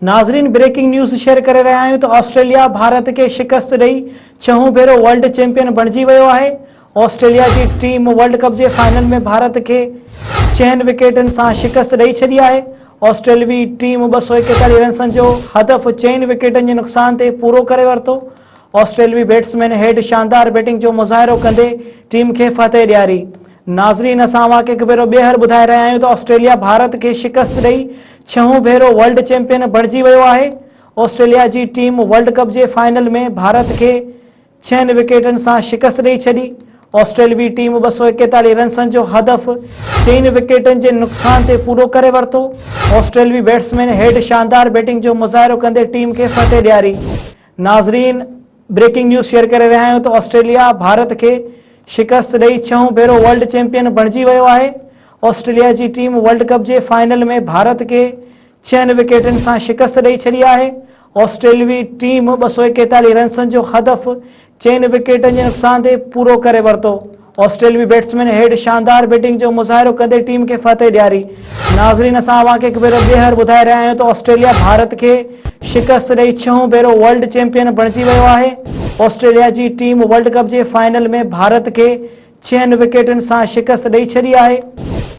ناظرين breaking news share ڪري رهيا آهيون ته آسٽريليا ڀارت کي شڪست ڏئي ڇهون ڀيرو ورلڊ چيمپيئن بڻجي ويو آهي. آسٽريليا جي ٽيم ورلڊ ڪپ جي فائنل ۾ ڀارت کي چئن وڪيٽن سان شڪست ڏئي ڇڏي آهي. آسٽريلوي ٽيم 241 رنسن جو هدف چئن وڪيٽن جي نقصان تي پورو ڪري ورتو. آسٽريلوي بيٽسمين هيڊ شاندار بيٽنگ جو مظاهرو ڪندي ٽيم کي فتح ڏياري. ناظرين اسان اوهان کي هڪ ڀيرو ٻيهر ٻڌائي رهيا آهيون ته آسٽريليا ڀارت کي شڪست ڏئي ڇهون ڀيرو ورلڊ چيمپيئن بڻجي ويو آهي. آسٽريليا جي ٽيم ورلڊ ڪپ جي فائنل ۾ ڀارت کي ڇهن وڪيٽن سان شڪست ڏئي ڇڏي. آسٽريلوي ٽيم 241 رنسن جو هدف چئن وڪيٽن جي نقصان تي پورو ڪري ورتو. آسٽريلوي بيٽسمين هيڊ شاندار بيٽنگ جو مظاهرو ڪندي ٽيم کي فتح ڏياري. ناظرين بريڪنگ نيوز شيئر ڪري رهيا آهيون ته آسٽريليا ڀارت کي شڪست ڏئي ڇهون ڀيرو ورلڊ چيمپيئن بڻجي ويو آهي. آسٽريليا جي ٽيم ورلڊ ڪپ جي فائنل ۾ ڀارت کي ڇهن وڪيٽن سان شڪست ڏئي ڇڏي آهي. آسٽريلوي ٽيم 241 رنسن جو هدف چئن وڪيٽن جي نقصان تي پورو ڪري ورتو. آسٽريلوي بيٽسمين هيڊ شاندار بيٽنگ جو مظاهرو ڪندي ٽيم کي فتح ڏياري. ناظرين اسان اوهان کي هڪ ڀيرو ٻيهر ٻڌائي رهيا آهيون ته آسٽريليا ڀارت کي شڪست ڏئي ڇهون ڀيرو ورلڊ چيمپيئن بڻجي ويو آهي. آسٽريليا جي ٽيم ورلڊ ڪپ جي فائنل ۾ ڀارت کي ڇهن وڪيٽن سان شڪست ڏئي ڇڏي آهي.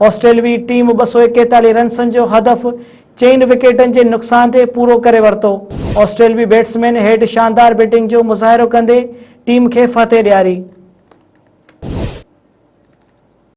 آسٽريلوي ٽيم 241 رنسن جو هدف چئن وڪيٽن جي نقصان تي پورو ڪري ورتو. آسٽريلوي بيٽسمين هيڊ شاندار بيٽنگ جو مظاهرو ڪندي ٽيم کي فتح ڏياري.